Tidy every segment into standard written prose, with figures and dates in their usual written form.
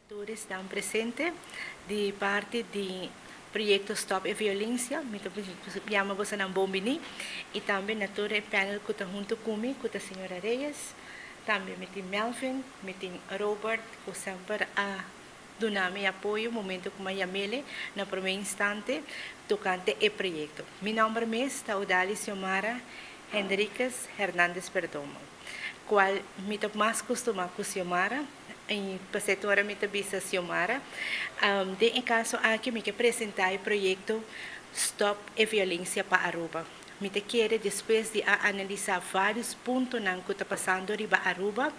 Na tur esnan presente di parti di proyecto Stop e Violencia, mi ta yama bosonan bon bini y tambe na tur e panel cu ta hunto cu mi, cu ta señora Reyes, tambe mi tin Melvin, mi tin Robert cu semper a duna mi apoyo momento cu mi a yam'ele na prome instante tocante e proyecto. Mi nomber mes ta Odalis Xiomara Henriquez Hernandez Perdomo, cual mi ta mas costuma cu Xiomara. I pasé tur ora mi ta bisa Xiomara. Den e kaso aki mi ke presentá e proyekto Stop e Violencia pa Aruba. Mi ta kere despues di a analisá vários puntonan ku ta pasando riba Aruba,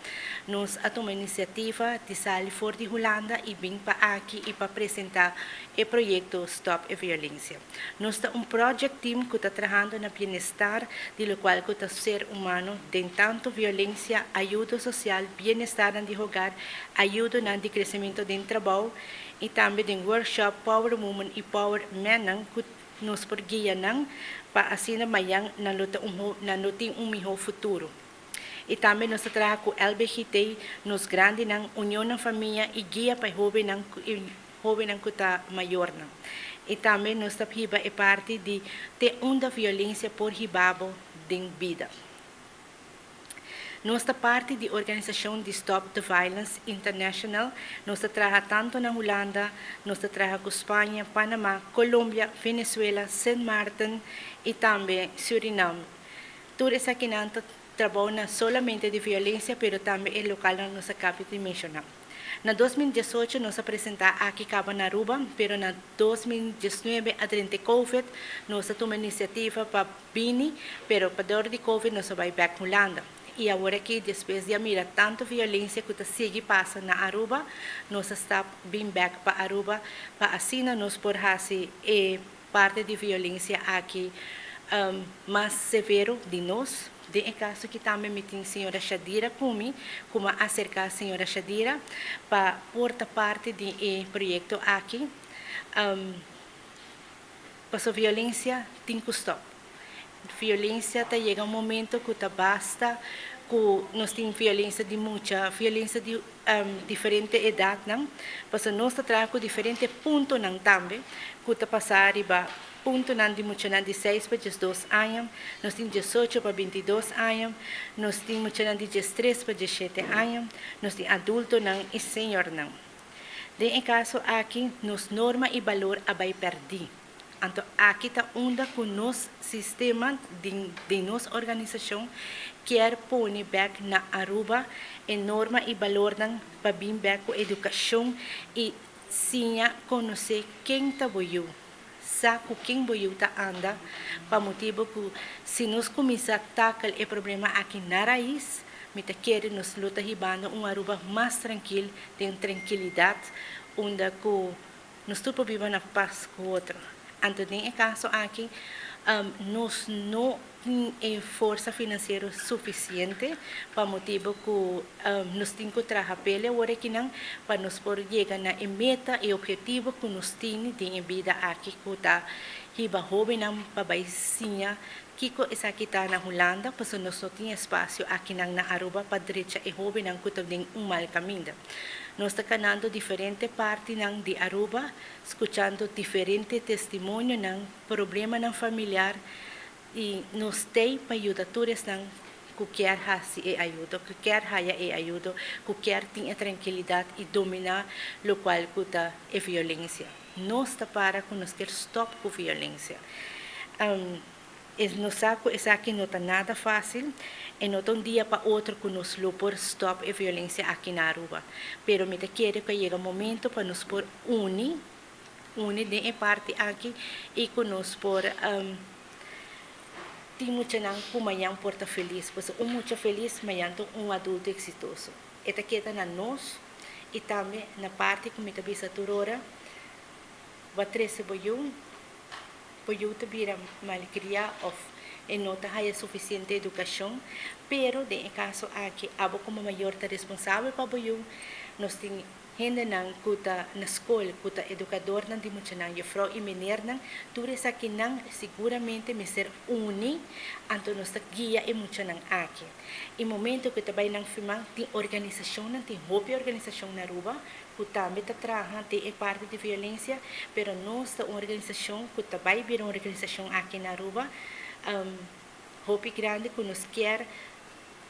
nos a tuma inisiativa di sali for di Hulanda i bin pa aki i pa presentá e proyekto Stop e Violencia. Nos ta un project team cu ta trahando na bienestar di locual cu ta ser humano den tanto violencia, ayudo social, bienestarnan di hogar, ayudonan di crecemento den trabou y tambe den workshop Power Woman y Power Mennan cu nos por guia nan pa asina mayan nan lo ta un nan lo tin un miho futuro. Y tambe nos ta traha cu LBGT, nos grandinan, unionnan famia y guia pa e hobennan cu e Hóbennan ku ta mayornan. I tambe nos ta hiba e parti di te unda violensia por hiba bo den bida. Nos ta parti di organisashon di Stop the Violence International. Nos ta traha tantu na Hulanda, nos ta traha ku Spaña, Panama, Colombia, Venezuela, Sint Maarten i tambe Surinam. Tur esakinan ta trabou na solamente di violensia pero tambe e lokalnan nos a kabi di menshoná. Na 2018 nos a presenta aki caba na Aruba, pero na 2019 a drenta e Covid, nos a tuma iniciativa pa bini, pero pa dor di Covid nos a bay bek Hulanda. Y awor aki despues di a mira tanto violencia cu ta sigui pasa na Aruba, nos a stap bin bek pa Aruba pa asina nos por haci e parti di violencia aki mas severo di nos. Den e caso aki tambe mi tin señora Shadira cu mi, cu mi a acerca señora Shadira pa por ta parti di e proyecto aki. Pasobra violencia tin cu stop. Violencia ta yega un momento cu ta basta cu nos tin violencia di mucha, violencia di diferente edadnan, pasobra nos ta traha cu diferente puntonan tambe cu ta pasa riba puntonan di muchanan di seis pa 12 aña, nos tin 18 pa 22 aña, nos tin muchanan di 13 pa 17 aña, nos tin adultonan y seniornan. Den e caso aki nos norma y balor a bay perdi. Anto aki ta unda cu nos sistema den nos organisacion kier pone bek na Aruba e norma y balornan pa bin bek cu educacion y siña conoce ken ta bo yu, sa cu ken bo yu ta anda, pa motibo cu si nos cuminsa tackle e problema aki na raiz, mi ta kere nos lo ta hibando un Aruba mas trankil, den trankilidad, unda cu nos tur por biba na pas ku otro. Anto den e kaso aki nos no tin e forsa finansiero sufisiente pa motibu ku nos tin ku traha pele awor akinan pa nos por yega na e meta i ophetivo ku nos tin den e bida aki ku ta hiba hóbennan pa bai siña kiko esaki ta na Hulanda pasobra nos no tin espasio akinan na Aruba pa drecha e hóbennan ku ta den un mal kaminda. Nos ta kanando diferente partinan di Aruba, skuchando diferente testimonionan, problemanan familiar i nos t'ei pa yuda tur esnan ku kier hasi e ayudo, ku kier haya e ayudo, ku kier tin e trankilidat i dominá lokual ku ta e violensia. Nos ta para ku nos kier stòp ku violensia. E nos sa ku esaki no ta nada fásil, e no ta un dia pa otro ku nos lo por stòp e violensia aki na Aruba. Pero mi ta kere ku a yega momento pa nos por uni, uni den e parti aki i ku nos por tin muchanan ku mañan por ta felis. Pasobra un mucha felis mañan ta un adulto eksitoso. E ta keda na nos i tambe na parti ku mi ta bisa tur ora, bo a trese bo yu. Bo yu ta bira malkriá òf E no ta haya sufisiente edukashon, pero den e kaso aki abo komo mayor ta responsabel pa bo yu. Nos tin hendenan ku ta na skol ku ta edukadornan di muchanan, yefrou i menernan, tur esakinan siguramente mester uni, anto nos ta guia e muchanan aki. E momento ku ta bai nan firma tin organisashonnan, tin hopi organisashon na Aruba ku tambe ta traha den e parti di violensia, pero nos ta un organisashon ku ta bai bira un organisashon aki na Aruba hopi grandi ku nos kier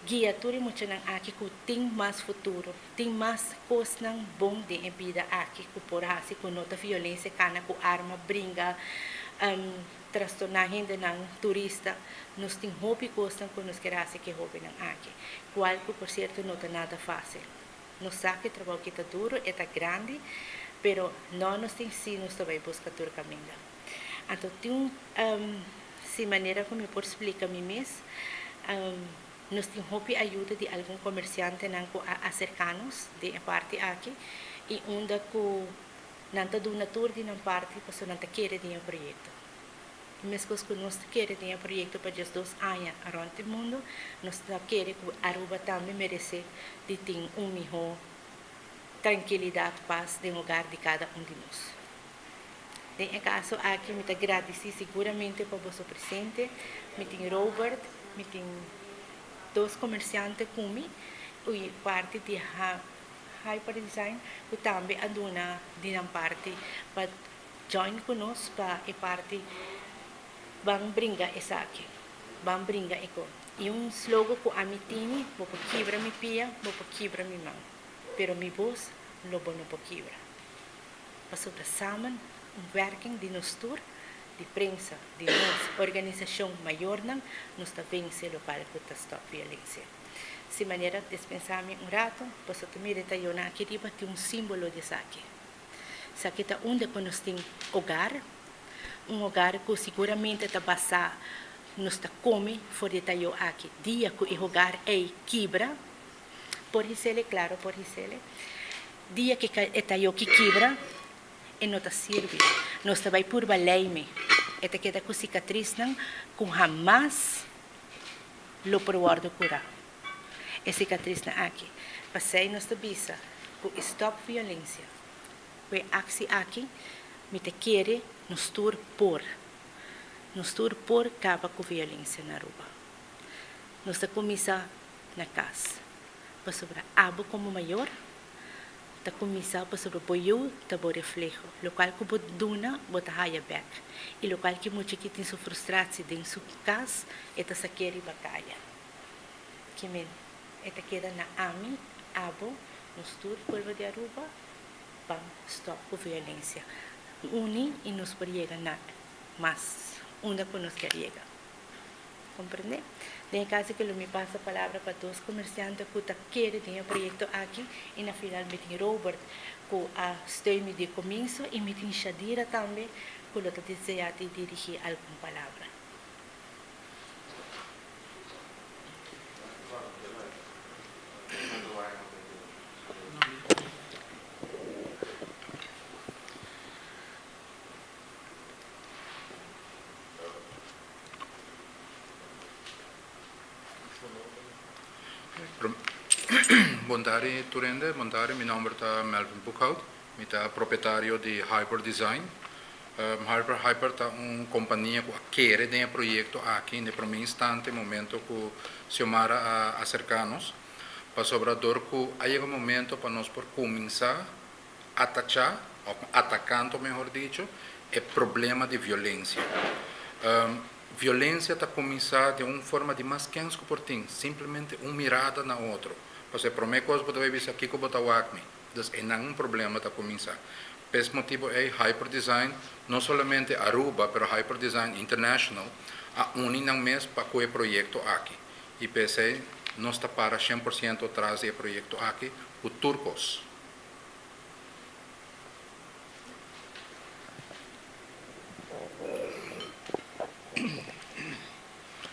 guia tur e muchanan aki ku tin mas futuro, tin mas kosnan bon den e bida aki ku por hasi ku no ta violensia, kana ku arma, bringa, trastorná hendenan, turista. Nos tin hopi kosnan ku nos kier hasi ku e hóbennan aki, kual ku por sierto no ta nada fásil. Nos sa ku e trabou aki ta duru, e ta grandi, pero no nos tin si nos ta bai buska tur kaminda. Anto tin un si manera ku mi por splika mi mes, nos tin hopi ayuda di algun komersiantenan ku a aserká nos den e parti aki i unda ku nan ta duna tur di nan parti pasobra nan ta kere den e proyekto. I meskos ku nos ta kere den e proyekto pa diesdos aña rònt di mundu, nos ta kere ku Aruba tambe meresé di tin un mihó trankilidat, pas den hogar di kada un di nos. Den e kaso aki mi ta gradisí siguramente pa boso presente. Mi tin Robert, mi tin dos komersiante ku mi i parti di Hyper Design ku tambe a duna di nan parti pa Join ku nos pa e parti Ban bringa esaki, ban bringa e ko. I un slogan ku ami tini, bo por kibra mi pia, bo por kibra mi man, pero mi bos lo bo no por kibra. Pasobra samen, un werking di nos tur, di prensa, di nos organisashon mayornan, nos ta vense lokual ku ta stòp violensia. Si manera despensá mi un rato, boso ta mira e tayónan aki riba tin un símbolo di esaki. Esaki ta unda ku nos tin hogar, un hogar ku siguramente ta basá nos ta kome for di e tayo aki. Dia ku e hogar ei kibra, por hisele, klaro por hisele, dia ku e tayo ki kibra e no ta sirbi. Nos ta bai purba leime, e ta keda ku sikatrisnan ku hamas lo por wòrdu kurá. E sikatrisnan aki. Pasei nos ta bisa ku e stòp violensia. Ku e aksi aki mi ta kere nos tur por. Nos tur por kaba ku violensia na Aruba. Nos ta kuminsá na kas. Pasobra abo komo mayor ta kuminsá pasobra bo yu ta bo refleho. Lokual ku bo duna bo ta haya bèk. I lokual ki mucha ki tin su frustratie den su kas e ta sak'é riba kaya. Ki men e ta keda na ami, abo, nos tur pueblo di Aruba ban stop cu violencia. Uni y nos por yega na mas unda cu nos kier yega. Comprende? Den e caso aki lo mi pasa palabra pa dos comerciante cu ta kere den e proyecto aki y na final mi tin Robert cu a steun mi di comienzo y mi tin Shadira tambe cu lo ta desea di dirigi algun palabra. Bon tardi tur hende, bon tardi, mi nomber ta Melvin Boekhout, mi ta propietario di Hyper Design. Hyper Hyper ta un kompania ku a kere den e proyekto aki den e promé instante momento ku Xiomara a aserká nos pasobra dor ku a yega un momento pa nos por kuminsá atachá òf atakando mehor dicho e problema di violensia. Violensia ta kuminsá den un forma di mas kens ku por tin, simplemente un mirada na otro. Pasobra e promé kos bo ta bai bisa kiko bo ta wak mi? Dus einan un problema ta kuminsá. P'es motibu ei Hyper Design, no solamente Aruba, pero Hyper Design International a uni nan mes pa ku e proyekto aki. I p'esei nos ta para 100% tras di e proyekto aki ku tur kos.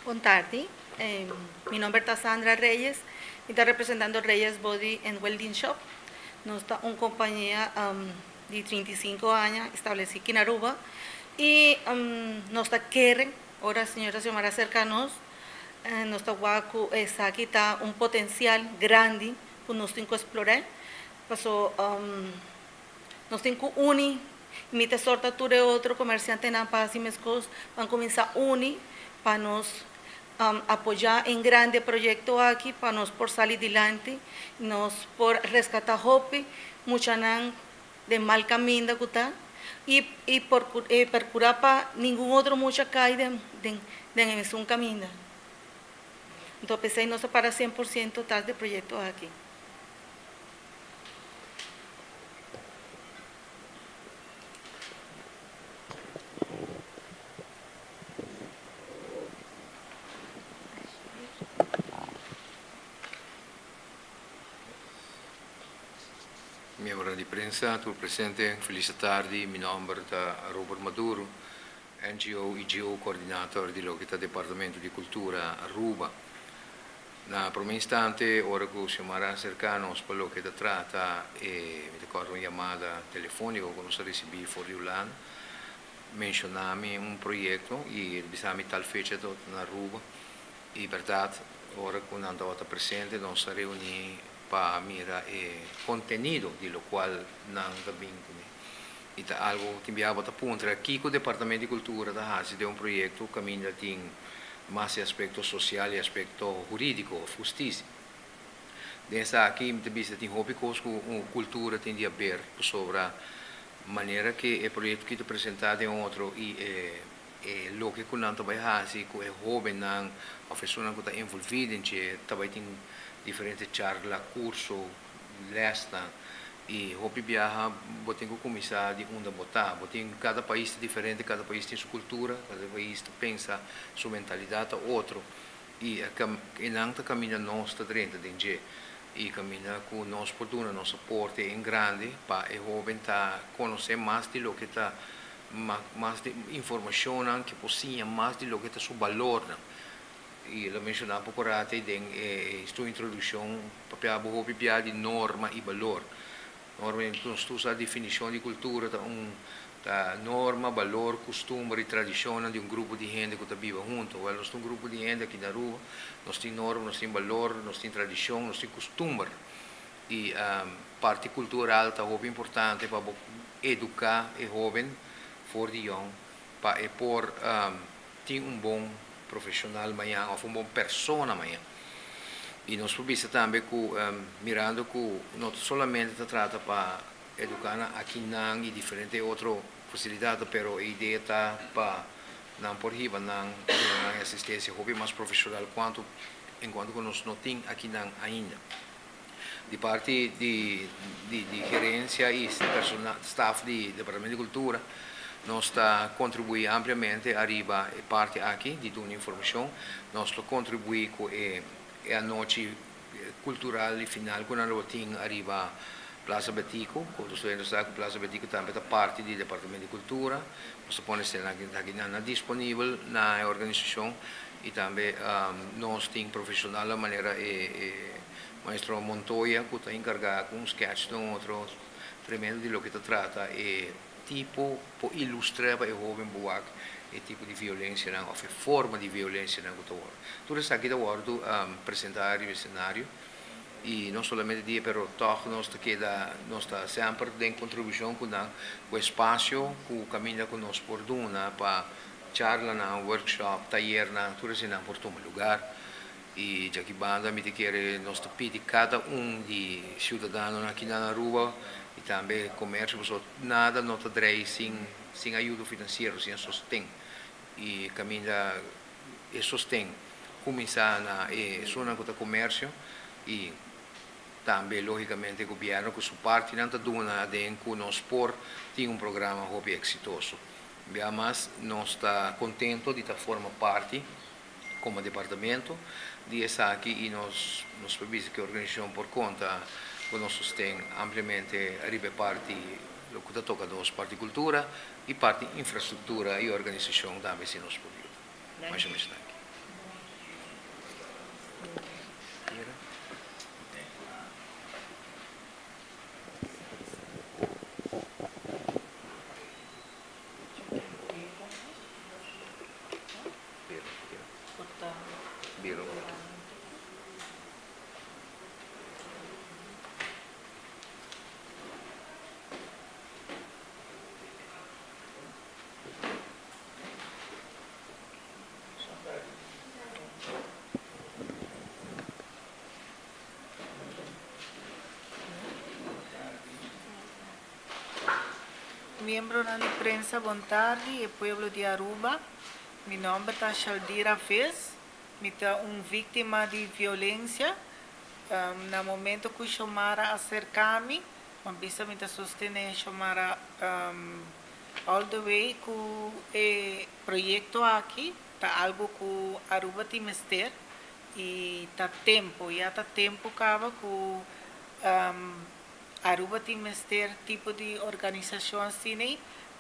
Bon tardi, mi nomber ta Sandra Reyes, mi ta representando Reyes Body and Welding Shop. Nos ta un kompania di 35 aña establesí aki na Aruba i nos ta kere. Ora señora Xiomara acerca nos, nos ta wak cu esaki ta un potencial grandi cu nos tin cu explora, paso nos tin cu uni, mi ta exhorta tur e otro comerciantenan pa haci mescos, ban cuminsa uni pa nos apoya en grandi e proyecto aki pa nos por sali dilanti, nos por rescata hopi muchanan den mal caminda cu ta y y por percura pa ningun otro mucha cay den den den e mesun caminda. Enton pesey nos a para 100% tras di e proyecto aki. Miembronan di prensa, tur presente, felis atardi. Mi nomber ta Robert Maduro, NGO y GO Coordinator di loke ta Departamento di Cultura Aruba. Na prome instante ora cu Xiomara a acerca nos pa loke ta trata e, mi ta corda un yamada telefonico cu nos a ricibi for di Hulanda, menciona mi un proyecto y el bisa mi tal fecha ta na Aruba y berdad ora cu nan tabata presente nos a reuni pa mira e contenido di locual nan ta bin cune. Y ta algo tin biaha bo ta puntra kico Departamento di Cultura ta haci den un proyecto caminda tin mas e aspecto social y aspecto huridico of husticia. Den esaki mi ta bisa tin hopi cos cu cultura tin di haber pasobra manera cu e proyecto ki ta presenta den otro y e E loke ku nan ta bai hasi ku e hóbennan òf esunnan ku ta envolví den dje ta bai tin diferente charla, kurso, lèsnan i hopi biaha bo tin ku kuminsá di unda bo ta. Bo tin kada pais ta diferente, kada pais tin su kultura, kada pais ta pensa, su mentalidat ta otro i e nan ta kaminda nos ta drenta den dje i kaminda ku nos por duna nos aporte en grandi pa e hóben ta konosé mas di loke ta mas di informacionnan ke por siña mas di loke ta su balornan. Y el a menciona poco rato ey den e su introduccion papia bo hopi bia di norma y balor. Norma nos tur sa definicion di cultura ta un ta norma, balor, custumber y tradicionnan di un grupo di hende cu ta biba hunto. Wel nos ta un grupo di hende aki na Aruba, nos tin norma, nos tin balor, nos tin tradicion, nos tin custumber. Y parti cultural ta hopi importante pa bo educa e hoben for di yong pa e por tin un bon profesional mañan of un bon persona mañan. Y nos por bisa tambe cu mirando cu no solamente ta trata pa educa nan akinan y diferente otro facilidad pero e idea ta pa nan por hiba nan duna nan e asistencia hopi mas profesional cuanto en cuanto cu nos no tin akinan ainda. Di parti di di gerencia y personal staff di Departamento di Cultura nos ta contribui ampliamente ariba e parti aki di duna informacion. Nos lo contribui cu e e anochi cultural y final cu nan lo tin ariba Plaza Betico. Cu tur studiante sa cu Plaza Betico tambe ta parti di Departamento di Cultura. Nos ta pone esnan aki nan disponibel na e organisacion. Y tambe nos tin profesionalnan manera e maestro Montoya cu ta encarga cu un sketch den un otro tremendo di loke ta trata e tipo por ilustra pa e hoben por wak e tipo di violencianan of e forma di violencianan cu ta wordo. Tur esaki ta wordo presenta riba e scenario y no solamente dia pero tog nos ta keda nos ta semper den contribucion cu nan cu espacio cu caminda cu nos por duna pa Charlanan, workshop, tayernan, tur eseinan por tuma lugar. Y djaki banda mi ta kere nos ta pidi cada un di ciudadanonan aki na Aruba y tambe comercio pasobra nada no ta drei sin sin ayudo financiero, sin e sosten. Y caminda e sosten cuminsa na e esunnan cu ta comercio y tambe logicamente gobierno cu su partinan ta duna aden cu nos por tin un programa hopi exitoso. Bia mas nos ta contento di ta forma parti como departamento di esaki y nos nos por bisa cu e organisacion por conta cu nos sosten ampliamente ariba e parti lo cu ta toca nos parti cultura y parti infrastructura y organisacion tambe si nos por yuda. Masha masha danki. Miembronan di prensa bon tardi e pueblo di Aruba. Mi nomber ta Shaldira Vis. Mi ta un victima di violencia. Na momento cu Xiomara a acerca mi, mi a bisa mi ta sostene Xiomara all the way cu e proyecto aki. Ta algo cu Aruba tin mester y ta tempo, ya ta tempo caba cu Aruba tin mester tipo di organisacion asina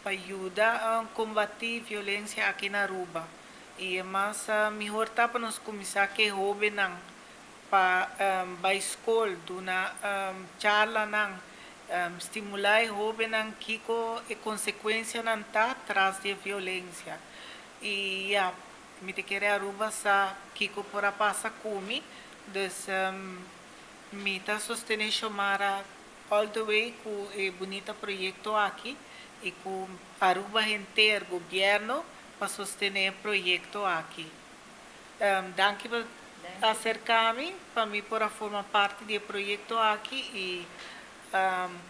pa yuda combati violencia aki na Aruba. Y e mas mihor ta pa nos cuminsa cu e hobennan pa bay scol, duna charlanan, stimula e hobennan kico e consecuencianan ta tras di e violencia. Y ya, mi ta kere Aruba sa kico por a pasa cu mi, dus Mi ta sostene Xiomara all the way cu e bunita proyecto aki y cu Aruba henter, gobierno, pa sostene e proyecto aki. Danki pa acerca mi pa mi por a forma parti di e proyecto aki y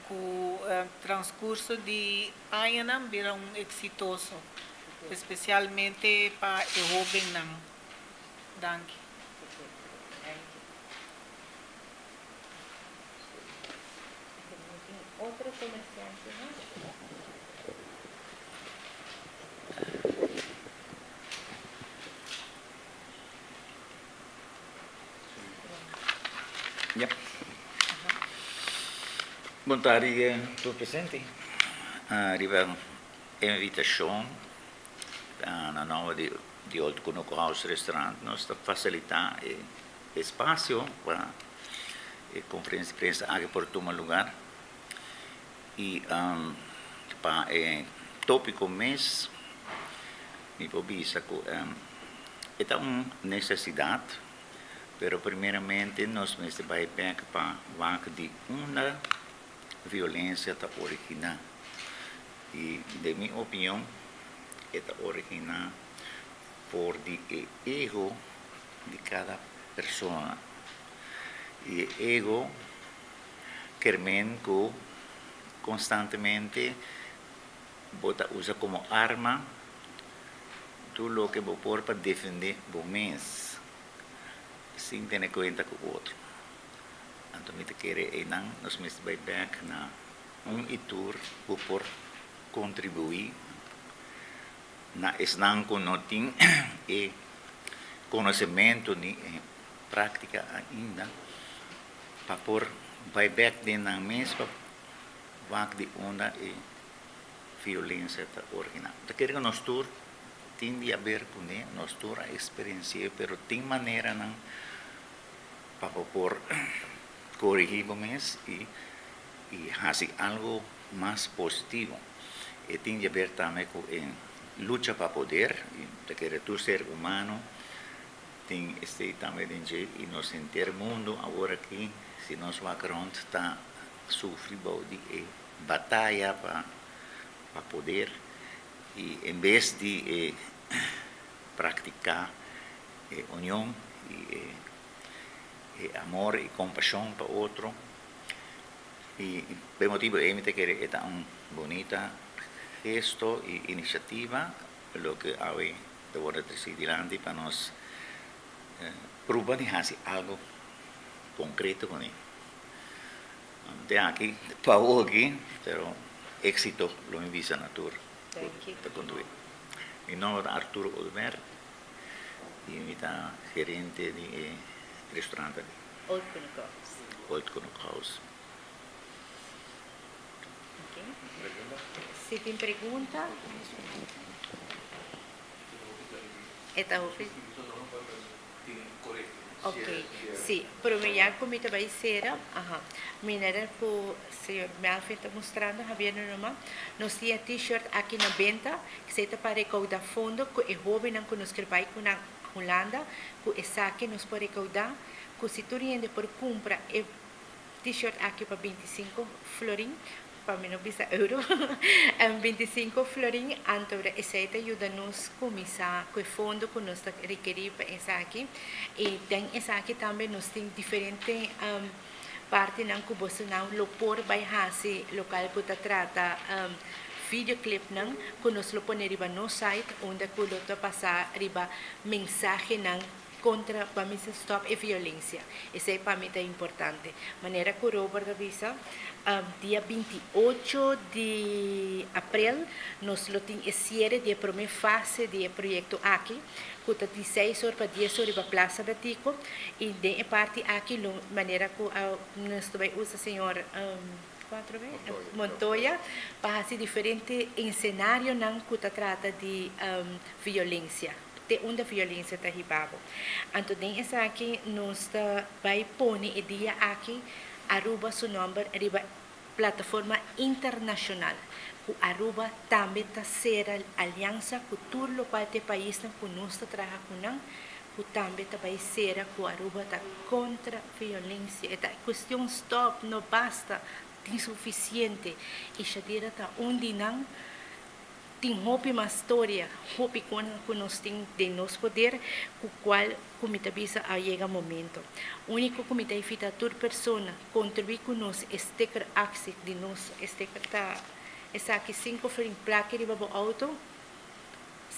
cu transcurso di añanan bira un exitoso, especialmente pa e hobennan. Danki. Otro comerciante mas. Ja. Bon tardi tur presente. Riba e invitacion na nomber di di Old Cunucu House Restaurant nos ta facilita e espacio pa e conferencia di prensa aki por tuma lugar y pa e topico mes mi por bisa cu e ta un necesidad pero primeramente nos mester bay bek pa wak di unda violencia ta origina y den mi opinion e ta originá for di e ego di kada persona. I e ego ker men ku konstantemente bo ta usa komo arma tur loke bo por pa defendé bo mes sin tene kuenta ku otro. Anto mi ta kere einan nos mester bai bèk na un i tur ku por kontribuí na esnan ku no tin e konosementu ni e práktika ainda pa por bai bèk den nan mes pa wak di unda e violensia ta originá. Ta kere ku nos tur tin di haber kuné, nos tur a eksperensi'é, pero tin maneranan pa bo por korigí bo mes i hasi algu mas positivo. E tin di haber tambe ku e lucha pa poder, i ta kere tur ser humano tin esei tambe den dje i nos henter mundu awor aki si nos wak rònt ta sufri bou di e bataya pa pa poder i en bes di e praktiká e union i e e amor i kompashon pa otro. I p'e motibu ei mi ta kere e ta un bunita gesto i inisiativa loke awe ta wòrdu trese dilanti pa nos pruba di hasi algu konkreto kuné. Te aki pa awoki, pero éksito lo mi bisa na tur ku ta kontribuí. Mi nòmber ta Arturo Oduber i mi ta gerente di e restaurant aki. Old Kunuku House. Old Kunuku House. Ok. Si tin pregunta. E ta hopi. Ok. Si, prome ya ku mi ta bai sera, aha, manera ku señor Melvin ta mustrando, Javier no numa, nos tin e t-shirt aki na benta, esei ta pa rekouda fondo ku e hobennan ku nos ker bai ku nan Hulanda, ku esaki nos por rekoudá ku si tur hende por kumpra e t-shirt aki pa bintisinko florin, pa mi no bisa euro, bintisinko florin, anto esei ta yuda nos kuminsá ku e fondo ku nos ta rekerí pa esaki. I den esaki tambe nos tin diferente partinan ku bosonan lo por bai hasi lokal ku ta trata. Videoclipnan ku nos lo pone riba nos site unda ku lo ta pasa riba mensahenan kontra pa mi sa stop e violensia. Esei pa mi ta importante. Manera ku Robert a bisa, dia 28 di aprel nos lo tin e siere di e promé fase di e proyekto aki ku ta di 6 or pa 10 or riba Plaza Betico i den e parti aki lo manera ku nos ta bai usa señor Montoya pa hasi diferente ensenarionan ku ta trata di violensia, te unda violensia ta hiba bo. Anto den esaki nos ta bai pone e dia aki Aruba su nòmber riba plataforma internashonal ku Aruba tambe ta sera aliansa ku tur lokual ta e paisnan ku nos ta traha ku nan ku tambe ta bai sera ku Aruba ta kontra violensia. E ta kuestion stòp, no basta, tin sufisiente. I Shadira ta un di nan. Tin hopi mas storia, hopi konan ku nos tin den nos poder ku kual ku mi ta bisa a yega momento. Úniko ku mi ta invitá tur persona kontribuí ku nos e sticker aksi di nos e sticker ta esaki sinku florin plaki riba bo outo.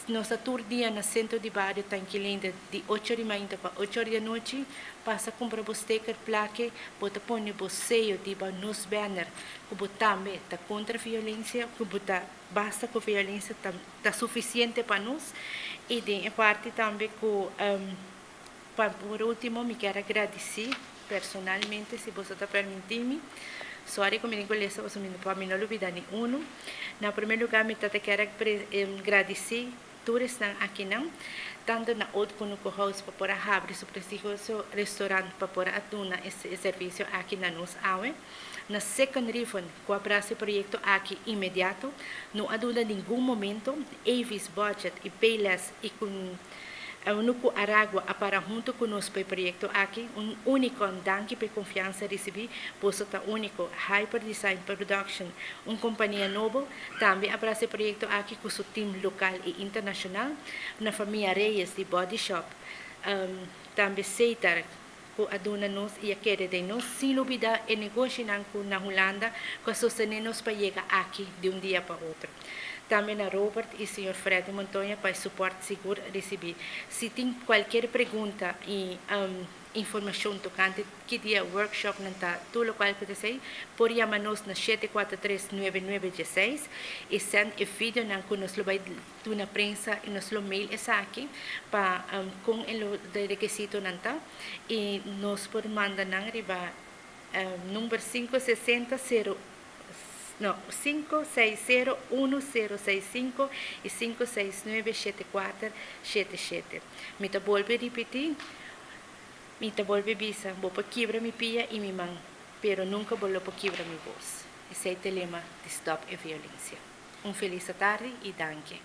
Nos ta tur dia na Centro di Bario Tanki Leendert di ocho di mainta pa ocho or di anochi. Pasa cumpra bo sticker, plake, bo ta pone bo seyo diba nos banner cu bo tambe ta contra violencia, cu bo ta basta cu violencia ta ta suficiente pa nos. Y den e parti tambe cu pa por ultimo mi kier a gradici personalmente si boso ta permiti mi. Sorry cu mi tin cu lesa pasobra mi pa mi no lubida ni uno. Na primer lugar mi ta ta kier a gradici tur esnan akinan, tanto na Old Cunucu House pa por a habri su prestigioso restaurant pa por a duna e servicio aki na nos awe, na Second Riven cu a brasa e proyecto aki inmediato, no a duda ningun momento, Avis Budget y Payless y cu Eunuco Aragua a para hunto cu nos pa e proyecto aki. Un unicorn, danki pa e confiansa ricibi, boso ta unico. Hyper Design Production, un compania nobo, tambe a brasa e proyecto aki cu su team local y internacional. Na famia Reyes di Body Shop, tambe Seitar cu a duna nos y a kere den nos, sin lubida e negoshinan cu na Hulanda cu a sostene nos pa yega aki di un dia pa otro. Tambe na Robert y señor Freddy Montoya pa e support sigur ricibi. Si tin cualkier pregunta y informacion tocante ki dia workshopnan ta tur locual cu ta esey, por yama nos na 743 9916 y send e videonan cu nos lo bay duna prensa y nos lo mail esaki pa con e lo de requisitonan ta y nos por manda nan riba number 560 0 no 560 1065 y 569 7477. Mi ta bolbe ripiti, mi ta bolbe bisa, bo por kibra mi pia y mi man, pero nunca bo lo por kibra mi voz. Esey ta e lema di Stop e Violencia. Un feliz atardi y danki.